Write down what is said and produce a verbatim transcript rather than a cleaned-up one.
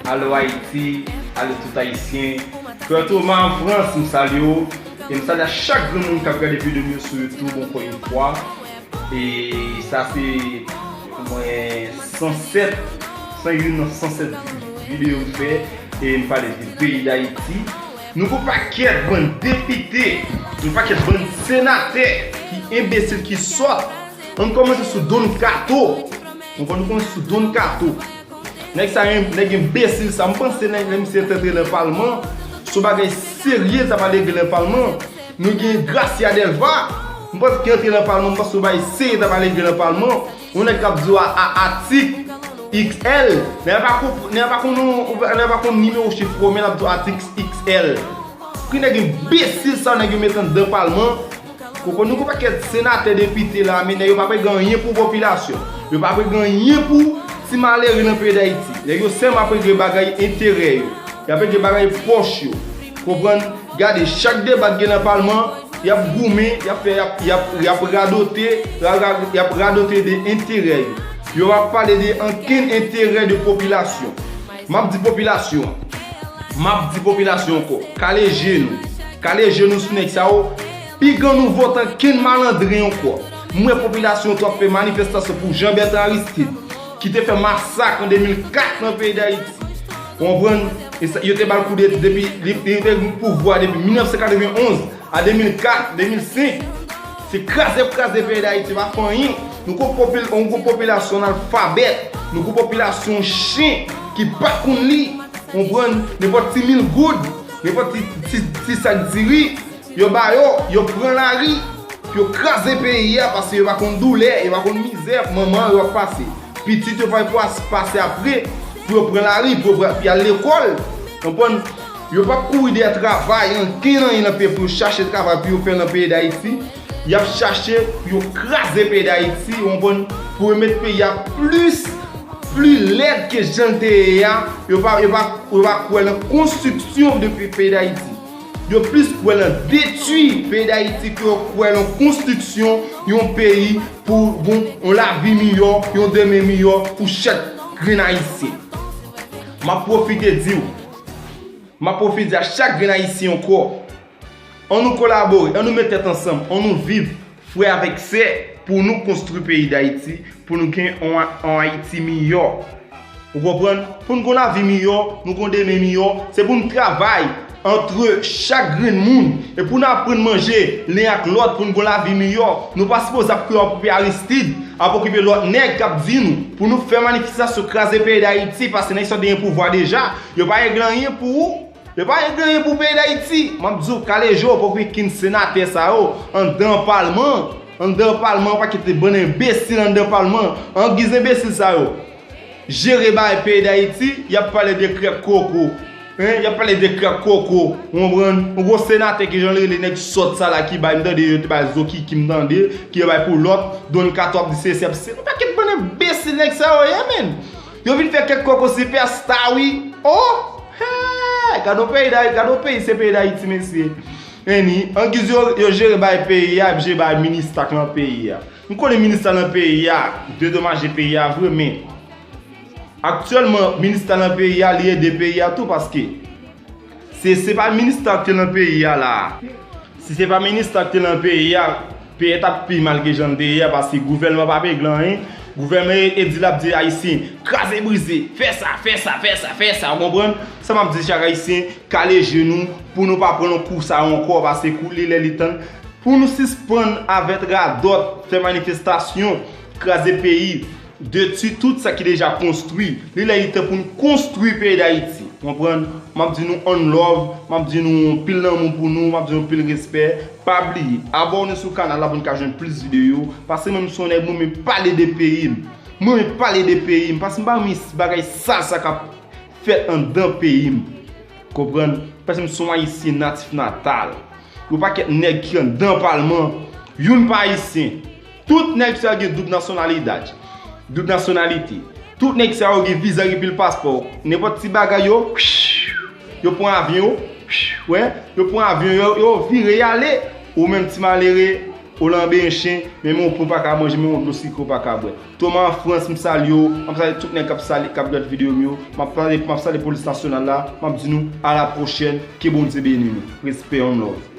Alo Ayiti, alo tout Ayisyen. Frè Thomas an Frans, m salye w. E m salye a chak grenn moun k ap gade videyo m yo sou YouTube ankò yon fwa. E sa se omwen san sèt, san youn nan san sèt videyo m fè. E m pale de peyi Dayiti. Nou gon pakèt bann depite, yon pakèt bann senatè ki enbesil, ki sòt. Ann kòmanse sou Don Kato. Nou konn kòmanse sou Don Kato. Nèg sa yo, nèg enbesil sa, m panse nèg la misye t antre nan palman, se yon bagay serye l t ap al regle nan palman. Nou gen Gracia Delva, m panse ki antre nan palman, m panse se yon bagay serye l t ap al regle nan palman. Yon nèg k ap di w a, a, atik X L, nèg la pa konp-, nèg la pa konn, nèg la pa konn nimewo chif women, l ap di w atik X L. Ki nèg enbesil sa yo nèg yo met anndan palman? Konprann, nou gon pakèt senatè, depite la, men nèg yo pa p regle anyen pou popilasyon. Yo pa p regle anyen pou ti malere nan peyi Dayiti. Nèg yo sèlman ap regle bagay enterè yo. Y ap regle bagay pòch yo. Konprann? Gade, chak deba k gen nan palman, y ap goumen, y ap fè, y ap, y ap, y ap radote, ra-, ra-, y ap radote de enterè yo. Yo pa pale de ankenn enterè de popilasyon. M ap di popilasyon an. M ap di popilasyon ankò. Kale je nou. Kale je nou sou nèg sa yo. Piga nou vote ankenn malandren ankò. M wè popilasyon an tou ap fè manifestasyon pou Jean Bertrand Aristide, ki te fè masak an de mil kat nan peyi Dayiti. Ou konprann? E sa, yo te ba l koudeta depi, li, li te nan pouvwa depi mil nèf san katrevenn onz a de mil kat, de mil senk. Se kraze, kraze peyi Dayiti, pa fè anyen. Nou gon popil-, nou gon popilasyon analfabèt. Nou gon popilasyon chen ki pa konn li. Konprann? Nenpòt ti mil goud, nenpòt ti, ti, ti sak diri, yo ba yo, yo pran lari, pou yo kraze peyi a, paske yo pa konn doulè, yo pa konn mizè manman yo ap pase. Pitit yo pa pas-, pase apre, pou yo pran lari, pou yo pran, pou y al lekòl. Konprann? Yo p ap kouri dèyè travay, ankenn anyen nan peyi, pou yo chache travay, pou yo fè nan peyi Dayiti. Y ap chache pou yo kraze peyi Dayiti, ou konprann? Pou yo met peyi a plis, pli lèd ke jan l te ye a. Yo pa, yo pa, yo pa kwè nan konstriksyon de pe-, peyi Dayiti. Yo plis kwè nan detwi peyi Dayiti ke yo kwè nan konstriksyon yon peyi pou gon yon lavi miyò, yon demen miyò pou chak grenn Ayisyen. M ap pwofite di w, m ap pwofite di a chak grenn Ayisyen ankò, ann nou kolabore, ann nou met tèt ansanm, ann nou viv frè avèk sè pou nou konstwi peyi Dayiti, pou nou gen yon, yon Ayiti miyò. Ou konprann? Pou n gon lavi miyò, nou gon demen miyò, se pou n travay antre chak grenn moun. E pou n aprann manje len ak lòt, pou n gon lavi miyò. Nou pa sipoze ap okipe Aristide, ap okipe lòt nèg k ap di nou pou nou fè manifestasyon kraze peyi Dayiti, paske nèg sa yo te gen pouvwa deja. Yo pa regle anyen pou ou. Yo pa regle anyen pou peyi Dayiti. M ap di w, kale je w pou pikin senatè sa yo anndan palman. Anndan palman, yon pakèt bann enbesil anndan palman. Angiz enbesil sa yo jere bay peyi Dayiti, y ap pale de krèk koko. Hein? Y ap pale de krèk koko. Ou konprann? Yon gwo senatè ki jan l rele, nèg sòt sa la ki bay, m tande yo te bay Zokiki, m tande, ki yo bay pou lòt, Don Kato ap di se, se, se yon pakèt bann enbesil nèg sa yo ye, menn. Yo vin fè kèk koko sipèsta, wi. Oh! Hey! Gade yon peyi Dayi-, gade yon peyi, se peyi Dayiti, mesye. Angiz yo, yo jere bay peyi a, epi jere bay minista k lan peyi a. M konnen minista lan peyi a dedomaje peyi a vre, men aktyèlman, minista lan peyi a, li ede peyi a tou, paske se, se pa minista k te lan peyi a la. Si se pa minista k te lan peyi a, peyi a t ap pi mal ke jan l te ye a, paske gouvènman p ap regle anyen. Gouvènman e, e di l ap di Ayisyen, kraze brize, fè sa, fè sa, fè sa, fè sa, ou konprann? Sa m ap di chak Ayisyen, kale je nou, pou nou pa pran kou sa yo ankò, paske kou li lè li tan, pou nou sispann avèk radòt, fè manifestasyon, kraze peyi, detwi tout sa ki deja konstwi. Li lè li tan pou n konstwi peyi Dayiti. Konprann? M ap di nou on love, m ap di nou anpil lanmou pou nou, m ap di nou anpil respè. Pa bliye, abòne sou kanal la pou n ka jwenn plis videyo. Paske mwen menm se yon nèg, mwen renmen pale de peyi m. Mwen renmen pale de peyi m, paske m pa renmen bagay sal sa k ap fèt anndan peyi m. Konprann? Paske m se yon Ayisyen natif natal. Yon pakèt nèg ki anndan palman, youn pa Ayisyen. Tout nèg sa yo gen doub nasyonalidad, doub nasyonalite. Tout nèg sa yo gen viza, gen pil paspò. Nenpòt ti bagay yo, yo pran avyon, yo, wè, yo pran avyon, yo, yo vire y ale. Ou menm ti malere, Olanben chen, menm yon pen w pa ka manje, menm yon dlo sikre w pa ka bwè. Toma an Frans, m salye w, m ap salye tout nèg k ap salye, k ap gade videyo m yo, m ap salye, m ap salye polis nasyonal la, m ap di nou a la pwochèn, ke Bondye beni nou. Respè, on love.